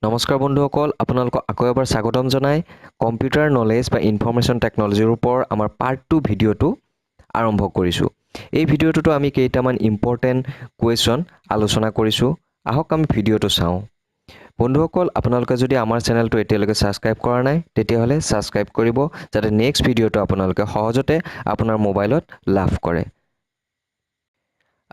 নমস্কাৰ বন্ধুসকল, আপোনালোকক আকৌ এবাৰ স্বাগতম জনাই কম্পিউটাৰ নলেজ বা ইনফৰ্মেশ্যন টেকন'লজিৰ ওপৰত আমাৰ পাৰ্ট 2 ভিডিঅ'টো আৰম্ভ কৰিছোঁ। এই ভিডিঅ'টোতো আমি কেইটামান ইম্পৰ্টেণ্ট কুৱেশ্যন আলোচনা কৰিছোঁ। আহক, আমি ভিডিঅ'টো চাওঁ। বন্ধুসকল, আপোনালোকে যদি আমাৰ চেনেলটো এতিয়ালৈকে ছাবস্ক্ৰাইব কৰা নাই, তেতিয়াহ'লে ছাবস্ক্ৰাইব কৰিব, যাতে নেক্সট ভিডিঅ'টো আপোনালোকে সহজতে আপোনাৰ মোবাইলত লাভ কৰে।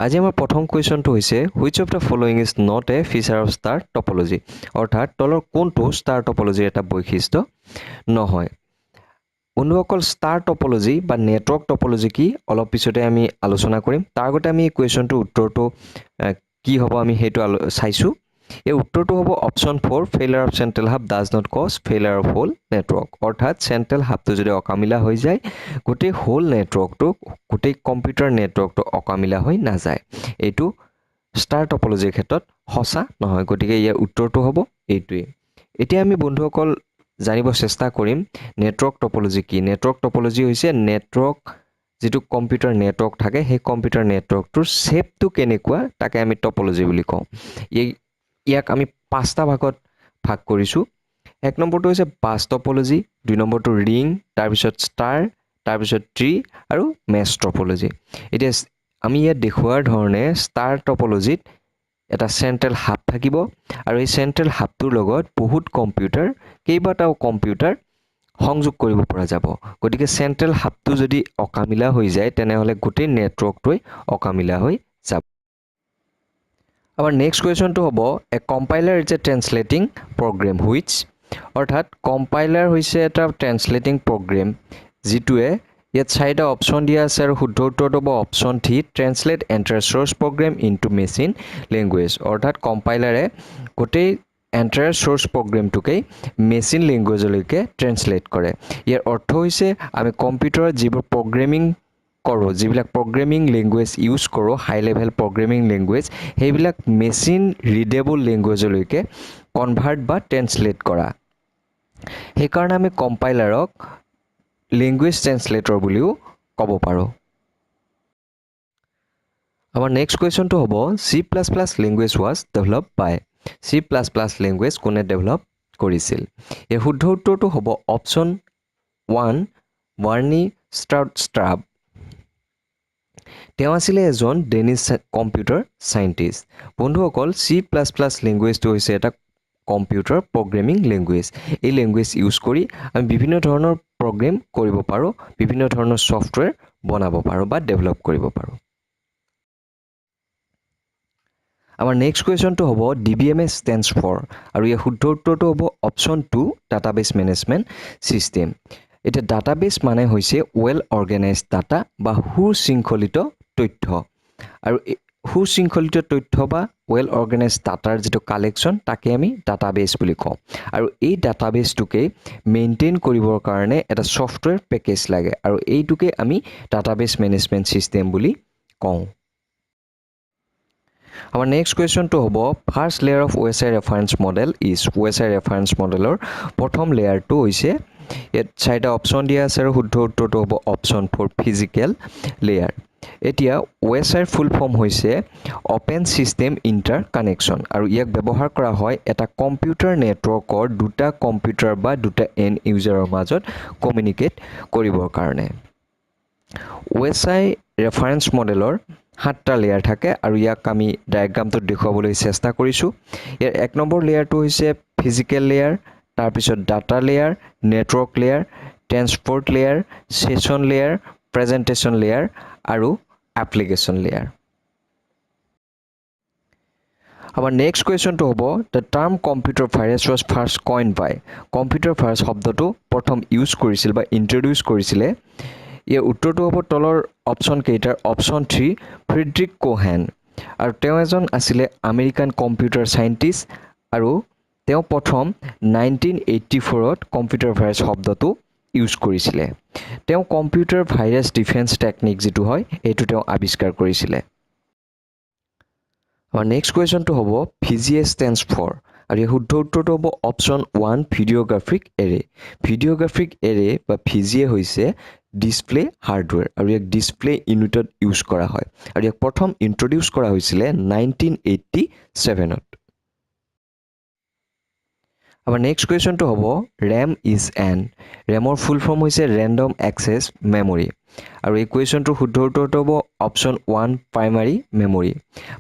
আজি আমাৰ প্ৰথম কুৱেশ্যনটো হৈছে, "Which of the following is not a feature of star topology?" অৰ্থাৎ তলৰ কোনটো ষ্টাৰ টপলজিৰ এটা বৈশিষ্ট্য নহয়? বন্ধুসকল, ষ্টাৰ টপলজি বা নেটৱৰ্ক টপলজি কি, অলপ পিছতে আমি আলোচনা কৰিম। তাৰ আগতে আমি এই কুৱেশ্যনটোৰ উত্তৰটো কি হ'ব, আমি সেইটো চাইছোঁ। এই উত্তৰটো হ'ব option 4, failure of central hub does not cause failure of whole network। অৰ্থাৎ চেণ্ট্ৰেল হাবটো যদি অকামিলা হৈ যায়, গোটেই হোল নেটৱৰ্কটো, গোটেই কম্পিউটাৰ নেটৱৰ্কটো অকামিলা হৈ নাযায়। এইটো ষ্টাৰ টপলজিৰ ক্ষেত্ৰত সঁচা নহয়। গতিকে ইয়াৰ উত্তৰটো হ'ব এইটোৱেই। এতিয়া আমি বন্ধুসকল জানিব চেষ্টা কৰিম নেটৱৰ্ক টপলজি কি। নেটৱৰ্ক টপলজি হৈছে নেটৱৰ্ক, যিটো কম্পিউটাৰ নেটৱৰ্ক থাকে, সেই কম্পিউটাৰ নেটৱৰ্কটোৰ শ্বেপটো কেনেকুৱা, তাকে আমি টপলজি বুলি কওঁ। ইয়াক আমি পাঁচটা ভাগত ভাগ কৰিছোঁ। এক নম্বৰটো হৈছে বাছ টপলজি, দুই নম্বৰটো ৰিং, তাৰপিছত ষ্টাৰ, তাৰপিছত ট্ৰী আৰু মেছ টপলজি। এতিয়া আমি ইয়াত দেখুওৱাৰ ধৰণে ষ্টাৰ টপলজিত এটা চেণ্ট্ৰেল হাব থাকিব আৰু এই চেণ্ট্ৰেল হাবটোৰ লগত বহুত কম্পিউটাৰ, কেইবাটাও কম্পিউটাৰ সংযোগ কৰিব পৰা যাব। গতিকে চেণ্ট্ৰেল হাবটো যদি অকামিলা হৈ যায়, তেনেহ'লে গোটেই নেটৱৰ্কটোৱেই অকামিলা হৈ যাব। আমাৰ নেক্সট কুৱেশ্যনটো হ'ব, "A compiler is a translating program which", অৰ্থাৎ কম্পাইলাৰ হৈছে এটা ট্ৰেন্সলেটিং প্ৰগ্ৰেম যিটোৱে, ইয়াত চাৰিটা অপশ্যন দিয়া আছে আৰু শুদ্ধ উত্তৰটো হ'ব option 3, translate entire source program into machine language। অৰ্থাৎ কম্পাইলাৰে গোটেই এণ্টায়াৰ চ'ৰ্চ প্ৰগ্ৰেমটোকেই মেচিন লেংগুৱেজলৈকে ট্ৰেন্সলেট কৰে। ইয়াৰ অৰ্থ হৈছে আমি কম্পিউটাৰত যিবোৰ প্ৰগ্ৰেমিং কৰোঁ, যিবিলাক প্ৰগ্ৰেমিং লেংগুৱেজ ইউজ কৰোঁ, হাই লেভেল প্ৰগ্ৰেমিং লেংগুৱেজ, সেইবিলাক মেচিন ৰিডেবল লেংগুৱেজলৈকে কনভাৰ্ট বা ট্ৰেন্সলেট কৰা। সেইকাৰণে আমি কম্পাইলাৰক লেংগুৱেজ ট্ৰেন্সলেটৰ বুলিও ক'ব পাৰোঁ। আমাৰ নেক্সট কুৱেশ্যনটো হ'ব, "C++ language was develop by", C++ language কোনে ডেভেলপ কৰিছিল? ইয়াৰ শুদ্ধ উত্তৰটো হ'ব অপশ্যন 1, ৱাৰ্নি ষ্ট্ৰাউষ্ট্ৰাপ। তেওঁ আছিলে এজন ডেনিছ কম্পিউটাৰ চাইণ্টিষ্ট। বন্ধুসকল, চি প্লাছ প্লাছ লেংগুৱেজটো হৈছে এটা কম্পিউটাৰ প্ৰগ্ৰেমিং লেংগুৱেজ। এই লেংগুৱেজ ইউজ কৰি আমি বিভিন্ন ধৰণৰ প্ৰগ্ৰেম কৰিব পাৰোঁ, বিভিন্ন ধৰণৰ ছফ্টৱেৰ বনাব পাৰোঁ বা ডেভেলপ কৰিব পাৰোঁ। আমাৰ নেক্সট কুৱেশ্যনটো হ'ব, "DBMS stands for", আৰু ইয়াৰ শুদ্ধ উত্তৰটো হ'ব option 2, database management system। এতিয়া ডাটাবেছ মানে হৈছে ৱেল অৰ্গেনাইজ ডাটা বা সুশৃংখলিত তথ্য আৰু এই সুশৃংখলিত তথ্য বা ৱেল অৰ্গেনাইজ ডাটাৰ যিটো কালেকশ্যন, তাকে আমি ডাটাবেছ বুলি কওঁ। আৰু এই ডাটাবেছটোকেই মেইনটেইন কৰিবৰ কাৰণে এটা ছফ্টৱেৰ পেকেজ লাগে আৰু এইটোকে আমি ডাটাবেছ মেনেজমেণ্ট ছিষ্টেম বুলি কওঁ। আমাৰ নেক্সট কুৱেশ্যনটো হ'ব, "First layer of OSI reference model is", OSI reference মডেলৰ প্ৰথম লেয়াৰটো হৈছে, ইয়াত চাৰিটা অপশ্যন দিয়া আছে আৰু শুদ্ধ উত্তৰটো হ'ব অপশ্যন 4, ফিজিকেল লেয়াৰ। এতিয়া অ'এছআইৰ ফুল ফৰ্ম হৈছে অ'পেন ছিষ্টেম ইণ্টাৰ কানেকশ্যন আৰু ইয়াক ব্যৱহাৰ কৰা হয় এটা কম্পিউটাৰ নেটৱৰ্কৰ দুটা কম্পিউটাৰ বা দুটা এণ্ড ইউজাৰৰ মাজত কমিউনিকেট কৰিবৰ কাৰণে। অ'এছআই ৰেফাৰেঞ্চ মডেলৰ সাতটা লেয়াৰ থাকে আৰু ইয়াক আমি ডায়েগ্ৰামটোত দেখুৱাবলৈ চেষ্টা কৰিছোঁ। ইয়াৰ এক নম্বৰ লেয়াৰটো হৈছে ফিজিকেল লেয়াৰ, তাৰপিছত data layer, network layer, transport layer, session layer, presentation layer আৰু এপ্লিকেশ্যন লেয়াৰ। আমাৰ নেক্সট কুৱেশ্যনটো হ'ব, "The term computer virus was first coined by", computer virus শব্দটো প্ৰথম ইউজ কৰিছিল বা ইণ্ট্ৰডিউচ কৰিছিলে? ইয়াৰ উত্তৰটো হ'ব তলৰ অপশ্যন কেইটাৰ অপশ্যন 3, ফ্ৰেডৰিক কোহেন। আৰু তেওঁ এজন আছিলে আমেৰিকান কম্পিউটাৰ চাইণ্টিষ্ট আৰু তেওঁ প্ৰথম 1984ত কম্পিউটাৰ ভাইৰাছ শব্দটো ইউজ কৰিছিলে। তেওঁ কম্পিউটাৰ ভাইৰাছ ডিফেন্স টেকনিক যিটো হয়, সেইটো তেওঁ আৱিষ্কাৰ কৰিছিলে। আমাৰ নেক্সট কুৱেশ্যনটো হ'ব, "VGA stands for", আৰু ইয়াৰ শুদ্ধ উত্তৰটো হ'ব অপশ্যন 1, ভিডিঅ'গ্ৰাফিক এৰে। ভিডিঅ'গ্ৰাফিক এৰে বা ভিজিএ হৈছে ডিছপ্লে হাৰ্ডৱেৰ আৰু ইয়াক ডিছপ্লে ইউনিটত ইউজ কৰা হয় আৰু ইয়াক প্ৰথম ইণ্ট্ৰডিউচ কৰা হৈছিলে 1987ত। আমাৰ নেক্সট কুৱেশ্যনটো হ'ব, RAM is an. ৰেমৰ full form হৈছে ৰেণ্ডম এক্সেছ মেমৰি। আৰু এই কুৱেশ্যনটোৰ শুদ্ধ উত্তৰটো হ'ব অপশ্যন 1, প্ৰাইমাৰী মেমৰি।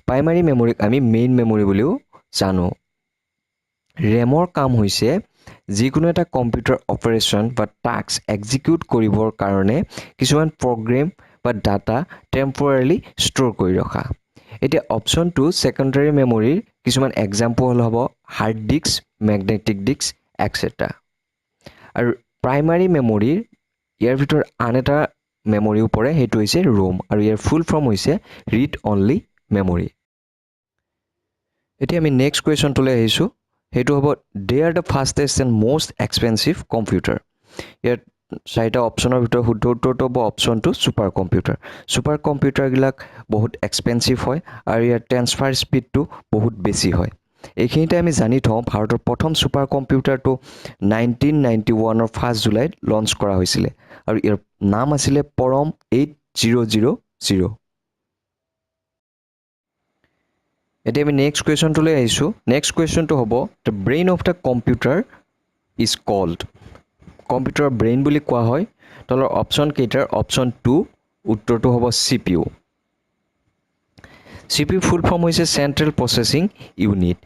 প্ৰাইমাৰী মেমৰিক আমি মেইন মেমৰি বুলিও জানো। ৰেমৰ কাম হৈছে যিকোনো এটা কম্পিউটাৰ অপাৰেশ্যন বা টাস্ক এক্সিকিউট কৰিবৰ কাৰণে কিছুমান প্ৰগ্ৰেম বা ডাটা টেম্পৰাৰীলি ষ্ট'ৰ কৰি ৰখা। এতিয়া অপশ্যন 2, ছেকেণ্ডাৰী মেমৰিৰ কিছুমান এক্সাম্পল হ'ব hard disk, magnetic disk, etcetera. আৰু প্ৰাইমাৰী মেমৰিৰ ইয়াৰ ভিতৰত আন এটা মেমৰিও পৰে, সেইটো হৈছে ৰোম আৰু ইয়াৰ ফুল ফৰ্ম হৈছে ৰিড অনলি মেমৰি। এতিয়া আমি নেক্সট কুৱেশ্যনটোলৈ আহিছোঁ। সেইটো হ'ব, they are the fastest and most expensive computer. ইয়াত চাৰিটা অপশ্যনৰ ভিতৰত শুদ্ধ উত্তৰটো হ'ব option 2, super computer. Super কম্পিউটাৰবিলাক বহুত এক্সপেঞ্চিভ হয় আৰু ইয়াৰ ট্ৰেন্সফাৰ স্পীডটো বহুত বেছি হয়। এইখিনিতে আমি জানি থওঁ, ভাৰতৰ প্ৰথম ছুপাৰ কম্পিউটাৰটো 1991ৰ 1 জুলাইত লঞ্চ কৰা হৈছিলে আৰু ইয়াৰ নাম আছিলে পৰম 8000। এতিয়া আমি নেক্সট কুৱেশ্যনটোলৈ আহিছোঁ। নেক্সট কুৱেশ্যনটো হ'ব, the brain of the computer is called. Computer brain বুলি কোৱা হয়। তলৰ অপশ্যন কেইটাৰ অপশ্যন 2 উত্তৰটো হ'ব C P U. C P U full form হৈছে central processing unit.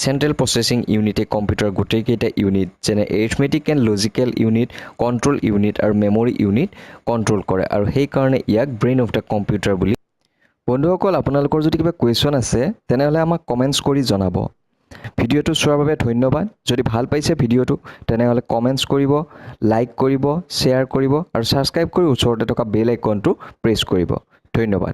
Central processing ইউনিটে computer গোটেইকেইটা ইউনিট, যেনে arithmetic and logical unit, control unit আৰু মেমৰি ইউনিট কণ্ট্ৰল কৰে আৰু সেইকাৰণে ইয়াক ব্ৰেইন অফ the computer বুলি। বন্ধুসকল, আপোনালোকৰ যদি কিবা কুৱেশ্যন আছে, তেনেহ'লে আমাক কমেণ্টছ কৰি জনাব। ভিডিঅ'টো চোৱাৰ বাবে ধন্যবাদ। যদি ভাল পাইছে ভিডিঅ'টো, তেনেহ'লে কমেণ্টছ কৰিব, লাইক কৰিব, শ্বেয়াৰ কৰিব আৰু ছাবস্ক্ৰাইব কৰি ওচৰতে থকা বেল আইকনটো প্ৰেছ কৰিব। ধন্যবাদ।